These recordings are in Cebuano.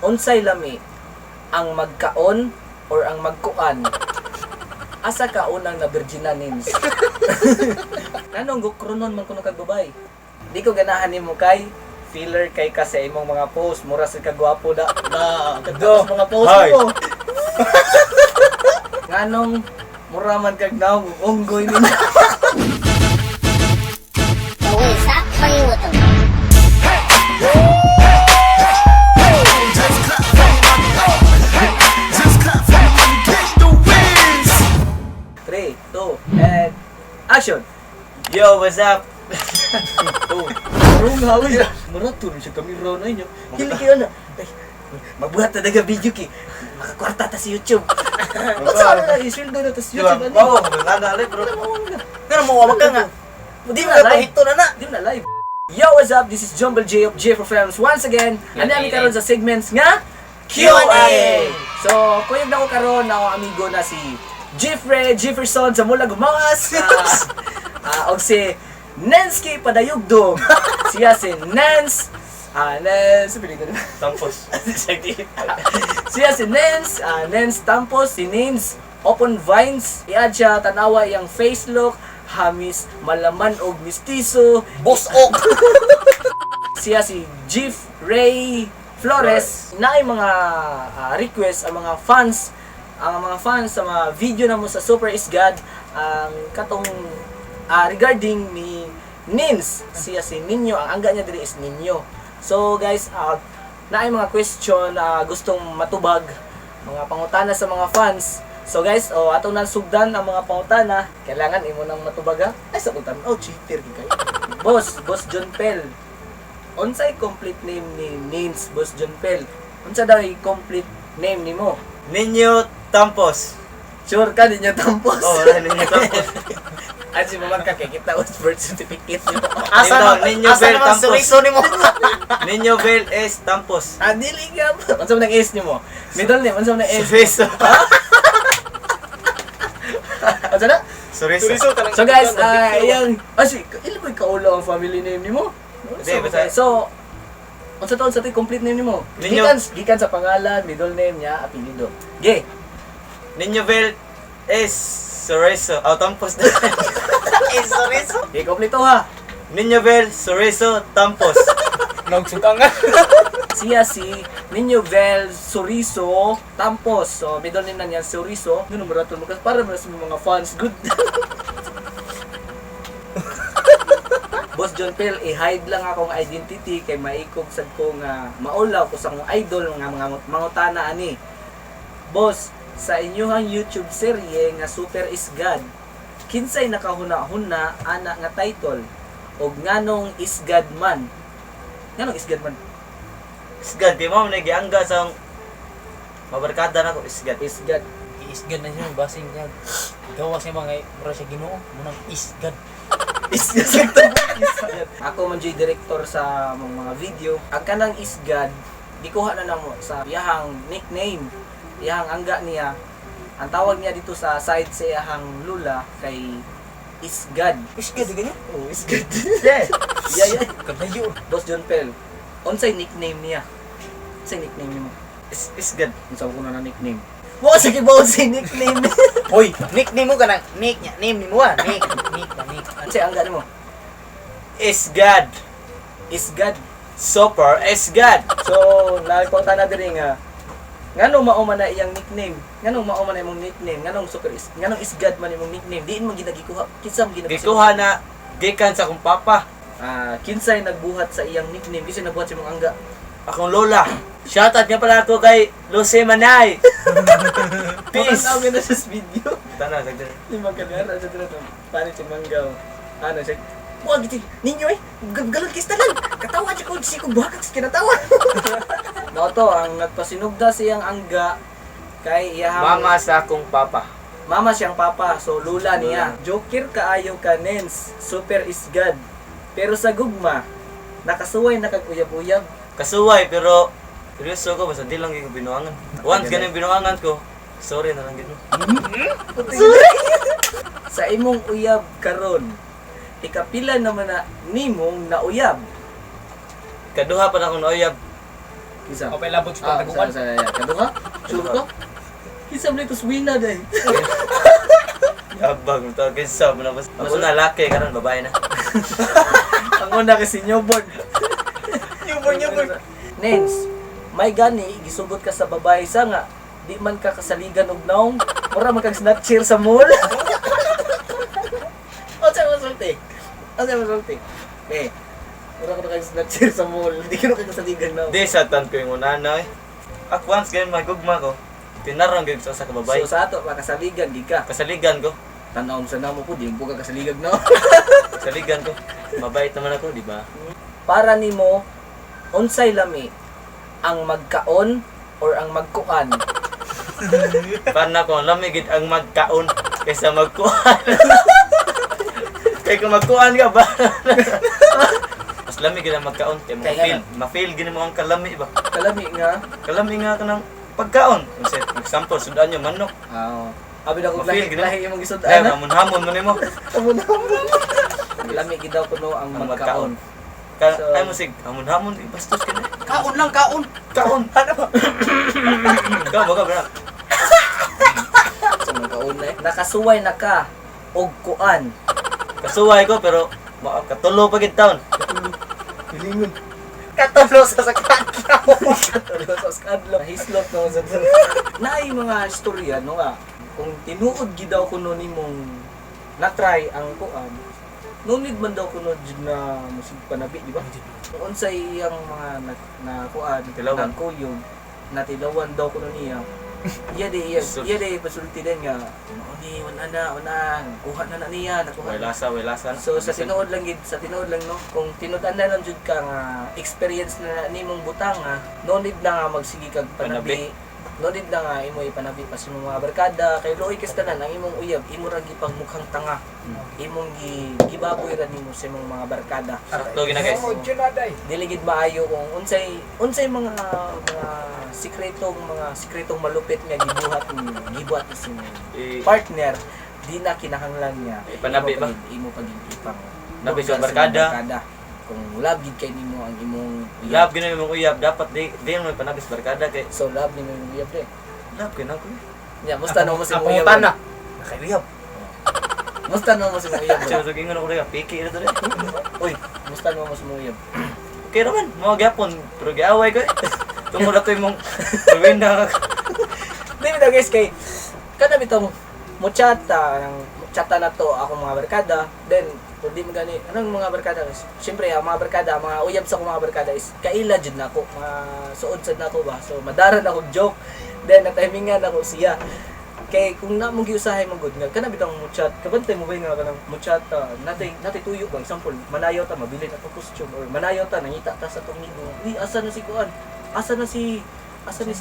Unsay lami, ang magkaon or ang magkuan? Asa ka unang na virgina, Nins? Nganong gukronon man kuno kag babay? Di ko ganahan nimo kay filler kay ka sa imong mga post, mura sa kagwapo da. Na, Do. sa mga post Hi. mo. Nganong mura man kag naong ug unggoy ninyo? Sa pangiwotong. Three, two, and action! Yo, what's up? Oh, marung hawi. Mura to siya kami raw na inyo. Hili kayo na. Ay, magbuhat na daga video ki. Makakwarta ta sa YouTube. Unsa na na isweldo na ta sa Di ba? YouTube ani. Bawo, nana alay, bro. Pero mo ka nga. Di Di na na live. pahito na na. Di na live. Yo, what's up? This is Jumble J of J for Films. Once again, ano kami karon sa segments nga Q&A. So, kuyog na ko karon na akong amigo na si Jeffrey Jefferson sa mula gumawas. Og si Nensky Padayugdog. Siya si Nance. Nance, pili ko na. Tampos. Siya si Nance, Nance Tampos, si Nance Open Vines. I-add siya tanawa iyang face look, hamis malaman og mistiso. Boss ok. Siya si Jeff Ray Flores. Naay mga request ang mga fans sa mga video na mo sa Super is God ang katong regarding ni Nins. Siya si Ninyo, ang angga niya diri is Ninyo. So guys, naay mga question na gustong matubag, mga pangutana sa mga fans. So guys, oh, ato nang sugdan ang mga pangutana. Kailangan imo nang matubag ha. Ay sa kutan. Oh, cheater gid kayo. Boss, Boss John Pell. Unsay complete name ni Nins, Boss John Pell? Unsa daw yung complete name nimo? Ninyo Tampos. Sure ka ninyo Tampos? Oh, wala, Ninyo Tampos. Ay, si Mamang ka, kay kita os birth certificate nimo. Asa Ninyo, man Ninyo asa Bell naman Tampos. suriso nimo. Ninyo Bell S Tampos. Ah, dili ka. Unsa man ang S nimo? Middle name, unsa man ang S? Suriso. Unsa na? Suriso. So guys, iyang si ilo ba kaulo ang family name nimo? Hindi, basta- So, unsa taon sa to'y complete name nimo? Ninyo- Gikan sa pangalan, middle name niya, apelyido. Ge. Ninyo Bell S Suriso. Oh, Tampos na. Eh, suriso. Ge, kompleto ha. Ninyo Bell Suriso Tampos. Siya si Ninyo Vel Soriso Tampos. So, middle name na niya, Soriso. Ganun mo raton mo kasi para mo sa mga fans. Good. Boss John Phil, i-hide lang akong identity kay maikog sad ko nga maulaw ko sa akong idol nga mga mangutana ani. Boss, sa inyuhang YouTube serye nga Super is God, kinsay nakahuna-huna ana nga title og nganong is God man? Nganong is God man? Isgad, di mo nagiangga sa mabarkada na ko isgad. Is God. Isgad na siya, basing niya. Gawas niya mga mura siya Ginoo, munang isgad. Is God. Ako man jud director sa mga video. Ang kanang is God, gikuha na namo sa iyahang nickname, iyahang angga niya. Ang tawag niya dito sa side sa iyahang lula kay is God. Isgad ganyan. Oh, is God. Yeah. Yeah. Kadayo. Boss John Pell, unsay nickname niya? Unsay nickname nimo? Isgad. Unsa ko na nickname? Wa sa kibaw unsay nickname. Hoy, nickname mo kanang nick niya, name nimo ah. Nick, nick, ba, nick. Unsay angga nimo? Isgad. Is God. Super isgad. So, nakipauta na diri nga ngano mao man na iyang nickname? Ngano mao man na imong nickname? Nganong super is nganong is God man imong nickname? Diin man ginagikuha. Kinsa man ginagikuha? Gikuha na gikan sa akong papa, Kinsay nagbuhat sa iyang nickname? Kinsay nagbuhat sa imong angga? Akong lola. Shoutout nga pala ako kay Lucy Manay. Peace. Matanaw na sa video. Tanaw, sagdan. Di man kanara sa dira to. Paano si Manggaw? Ano siya? Wa giti ninyo eh. Galon kis tanan. Katawa siya ko si ko bakak sa kinatawa. Mao to ang nagpasinugda sa iyang angga kay iyang Mama sa akong papa. Mama siyang papa, so lula niya. Joker kaayo ka, Nens. Super is God. Pero sa gugma, nakasuway na kag uyab-uyab. Kasuway pero seryoso ko basta di lang gyud ko binuangan. Once ganin binuangan ko, sorry na lang gid mo. Sa imong uyab karon, ikapila naman na nimong nauyab. Kaduha pa na akong nauyab. Isa. O pailabot sa Ah, pagtaguan. sa kaduha? Sure ka? Kinsa man ito swina day. Yabang to kinsa man ako. Ako na laki karon babae na. Ang una kasi newborn. Newborn, newborn. Nens, may gani gisugot ka sa babae sa nga di man ka kasaligan og naong, mura man kag snatcher sa mall. Unsa mo sulti? Unsa mo sulti? Eh, mura ka kag snatcher sa mall, di ka ka kasaligan naong. Di sa tan ko yung unana eh. Ako once ganyan magugma ko. Tinarong gyud sa usa ka babae. So sa ato makasaligan gid ka. Kasaligan ko. Tan-awon sa namo po, di mo ka kasaligag naong. Kasaligan ko. Mabait naman ako, di ba? Para nimo unsay lami ang magkaon or ang magkuan? Para ko lami gid ang magkaon kaysa magkuan. Kay kung magkuan ka ba? Mas lami gid ang magkaon kay Kaya ma-feel, ma-feel gid mo ang kalami ba. Kalami nga. Kalami nga ka ng pagkaon. Kasi example, sudan nyo manok. Ah. Abi na ko Ma-feel lahi gid lahi imong Kaya gisud-an. hamon-hamon mo nimo. Hamon-hamon. Lami gid daw kuno ang Ang magkaon. magkaon. Ka So- ay mo sig hamon-hamon eh, bastos ka na. Kaon lang, kaon. Kaon. Ano ba? Ka ba ka ba? Sa magkaon na eh. Nakasuway na ka og kuan. Kasuway ko pero katulo pa gid taon. Hilingon. Katulo sa sakadlaw. Katulo sa skadlo. Hislop na sa Naay mga istorya no nga kung tinuod gid daw kuno nimong na-try ang kuan. No need man daw kuno jud na musig panabi, di ba? Kung unsay iyang mga na, na kuan, Tilawan. nagkuyog, natilawan daw kuno niya. Iya di iya, Sus. iya di pasulti din nga. Mao ni wala na, wala nakuha na na niya, nakuha Way na. lasa, way lasa. So sa tinuod lang gid, sa tinuod lang no, kung tinud-an na lang jud ka nga experience na nimong butanga, no need na nga magsige kag panabi. No need na nga imo ipanabi pa sa imong mga barkada kay luoy kas tanan ang imong uyab, imo ra gipagmukhang tanga. Imong gi gibaboy ra nimo sa imong mga barkada. Sakto gina guys. Dili gid maayo kung unsay unsay mga sikretong malupit nga gibuhat ninyo, gibuhat is imong Eh, partner, di na kinahanglan niya. Ipanabi Imo ba? Imo pagid ipang Nabi sa sa barkada. barkada. Kung love gid kay nimo ang imong uyab. Love gina imong uyab dapat di di mo panabis barkada kay So love nimo imong uyab pre. love gina ko. Nya, musta na mo sa imong uyab? Apuntan na. Nakauyab. Musta na mo sa imong uyab? Siya sa ingon ako rin, piki na to rin. Uy, musta na mo sa imong uyab? Okay raman, mga gyapon, pero giaway ko eh. Tungod na to imong ruwina ka. Di ba guys kay kada bitong mo chata ng chata na to ako mga barkada, then kung di mo gani anong mga barkada, siyempre ang mga barkada, mga uyab sa akong mga barkada is kaila jud nako, mga suod sad nako ba, so madaran ako joke, then natimingan ako siya kay kung na mo giusahay mo good nga kana bitong mo chat kabantay mo ba nga kanang mo chat ta natay natay tuyo ba, example manayaw ta mabilin atong costume or manayaw ta nangita ta sa atong amigo, uy, asa na si kuan, asa na si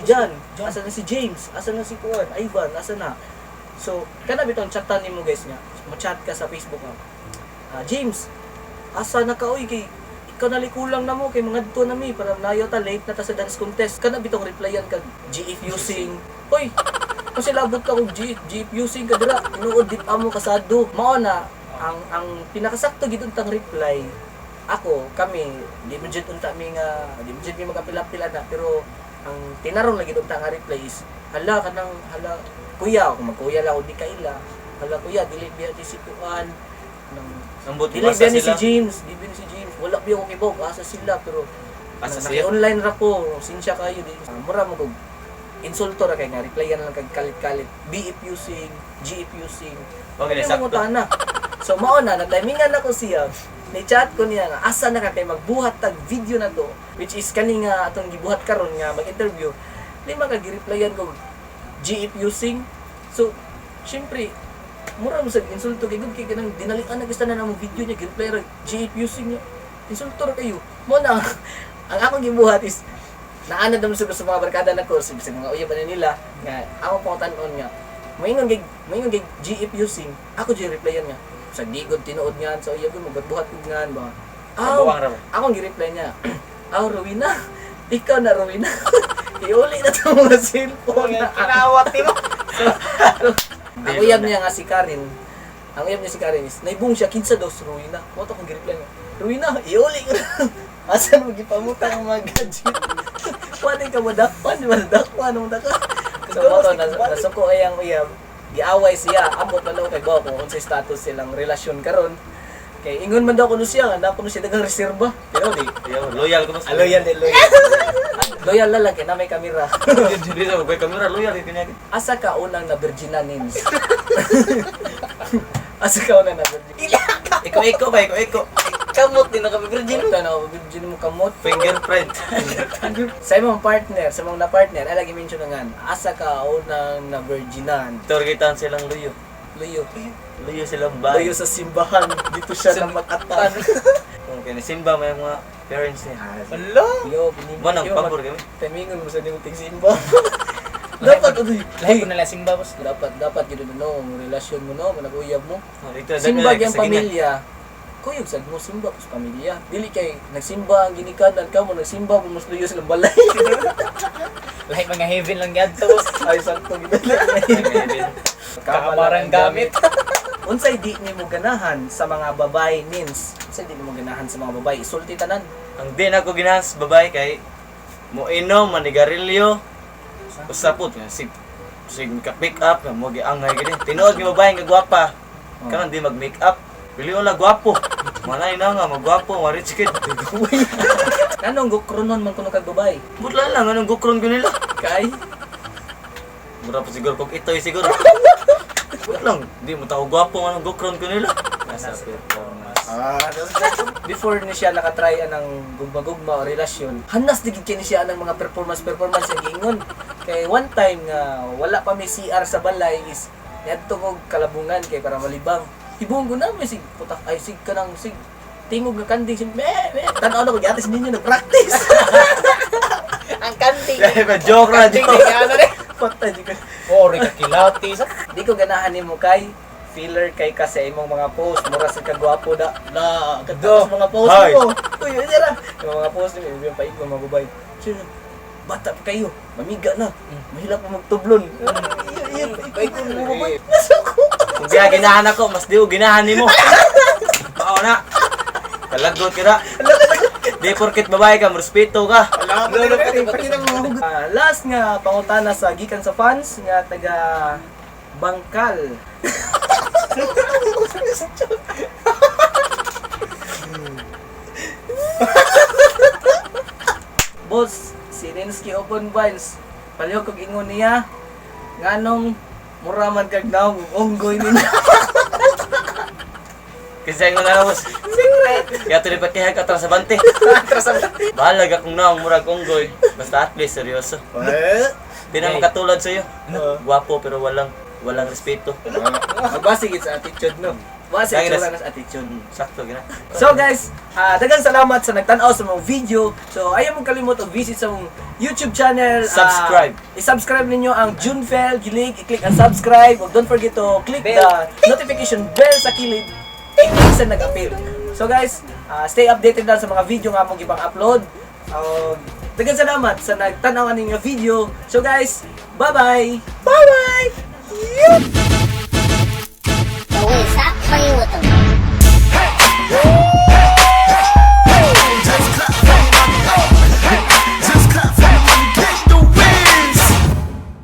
John, asa na si James, asa na si kuan, Ivan, asa na. So kana bitong chatan nimo guys nga mo chat ka sa Facebook nga, "Ah, James, asa na ka oy, kay ikaw nalikulang na mo kay mga dto na mi para nayo ta late na ta sa dance contest." Kana bitong replyan kag GF using, oy, kasi labot ka og GF using ka dira tinuod dit amo kasado. Mao na ang pinakasakto gid untang reply ako kami di mo jud unta mi nga di mo jud mi magapil-apil ana, pero ang tinarong lagi unta nga reply is hala kanang hala kuya, kung magkuya lang ako di kaila, hala kuya dili biya di si kuan nang Ambot dili basa biya ni si sila. James, di biya ni si James. Wala biya ko kibog, asa sila pero Asa siya? online ra ko, sinsya kayo di. Ah, mura mo kog insulto ra kay nga replyan lang kag kalit-kalit. BF using, GF using. Okay, Ano sakto. mo na. So mao na natimingan ako siya. Ni chat ko niya nga asa na ka kay magbuhat tag video na to, which is kani nga atong gibuhat karon nga mag-interview. Lima ka gi-replyan ko GF using. So syempre mura mo sa insulto kay gud kay kanang dinalian na gusto na namong video niya gi-reply ra GF using niya. Insulto ra kayo. Mo na ang akong gibuhat is naanad naman siguro sa mga barkada na ko, sa mga uyab na nila, nga ako pang tan-on nga, moingon gig GF using, ako jud replyan nga, sa digod tinuod nga, sa uyab ko, magbuhat ko nga, ba? Aw, Kabuang ra ba? akong gi-reply niya, aw, Rowena, ikaw na Rowena, iuli na itong mga cellphone na. Kinawat mo. Ang uyab niya nga si Karen, ang uyab niya si Karen is, naibong siya, kinsa daw si Rowena. Mo to kong gi-reply niya, Rowena, iuli ko na. Asan mo gipamutang ang mga gadget? Dakwan ka mo, dakwan, di ba? Dakwan mo ka. So mo to, nasuko ay ang uyab, giaway siya, ambot na lang kay bawo kung unsay status silang relasyon karon. Kay ingon man daw kuno siya, nga naa kuno siya daghang reserba. Pero di, Yo, loyal ko, boss. Ah, loyal din, loyal. Loyal na lang kay na may kamera. Di sa may kamera loyal kanya. Asa ka unang na virgina nins? Asa ka unang na virgin? Ikaw ikaw ba ikaw ikaw. Kamot din na kami, virgin. Ito na virgin mo kamot. Fingerprint. Sa imong partner, sa imong na partner, ay lagi mention na nga, asa ka unang na virginan? Torgitan silang luyo. Luyo. Luyo silang bahay. Luyo sa simbahan, dito siya na makatan. Kung kinisimba may mga parents niya. Hala. Yo, Mo nang pabor kami. Timingon mo sa nimong tigsimba. Dapat uy, Lahi ko na lang simba, boss. Dapat dapat gyud no, ang relasyon mo no, manag-uyab mo. Oh, dito, Simba dito, gyud ang sa gina. pamilya. Kuyog sad mo simba pos pamilya. Dili kay nagsimba ang ginikanan ka mo nagsimba mo mas luyo silang balay. Lahi mga heaven lang yan to, boss. Ay sakto gid. Kakamarang gamit. Unsay di nimo ganahan sa mga babae nins? Unsay di nimo ganahan sa mga babae? Isulti tanan. Ang di na ako ginahan sa babae kay mo inom, manigarilyo, usapot nga sig sig ka pick up nga mo giangay gid. Tinuod nga babae nga gwapa. Karon di mag make up. Pili la gwapo. Manay na nga magwapo, ma rich kid. Kanong gukronon man kuno kag babae? Butla lang anong gukron ko nila. Kay Mura pa siguro kog itoy siguro. Butla lang, di mo tao gwapo anong gukron ko nila. Nasa performance. Ah, before ni siya nakatry anang gugma-gugma o relasyon, hanas di gid kini siya anang mga performance performance ang giingon. Kay one time nga wala pa may CR sa balay is niadto kog kalabungan kay para malibang. Hibong ko na may sig putak ay sig kanang sig tingog nga kanding sig me me tan-aw na ko giatis ninyo nagpractice. Ang kanting. Joke ra, Kanting joke. din ano rin. Patay di ka. Oh, rin kakilati sa. Di ko ganahan nimo kay filler kay ka sa imong mga post mura sa kagwapo da la kadto mga post Hi. mo uy uy ra yung mga post nimo yung paig mga babae. Sino bata pa kayo mamiga na mahila pa magtublon. Iyo paig mo mga babae nasuko. Kung siya ginahan ako, mas di ko ginahan nimo. Mao na. Kalagot ka na. Di porket babae ka, respeto ka. Wala, pati pati na mga hugot. Ah, last nga pangutana sa gikan sa fans nga taga Bangkal. Boss, si Renski Open Vines, palihog kog ingon niya, nganong mura man kag naong ug unggoy ninyo. Kasi ingon na boss. Secret! Kaya tuloy pa kihag atras sa bante. Atras ang Bahalag akong naong murag unggoy. Basta at least seryoso. Eh? Di na makatulad sa'yo. Gwapo pero walang walang respeto. Magbase gid sa attitude no. Base Lagi itsura na sa attitude. Sakto gina. So guys, daghang salamat sa nagtan-aw sa mong video. So ayaw mong kalimot og visit sa mong YouTube channel. Subscribe. I-subscribe ninyo ang Junfel Gilig. I-click ang subscribe. Ug don't forget to click Bell. the notification bell sa kilid. Ting sa nag-appear. So guys, stay updated lang sa mga video nga among gipang upload. Daghang salamat sa nagtan-aw aning nga video. So guys, bye-bye. Bye-bye.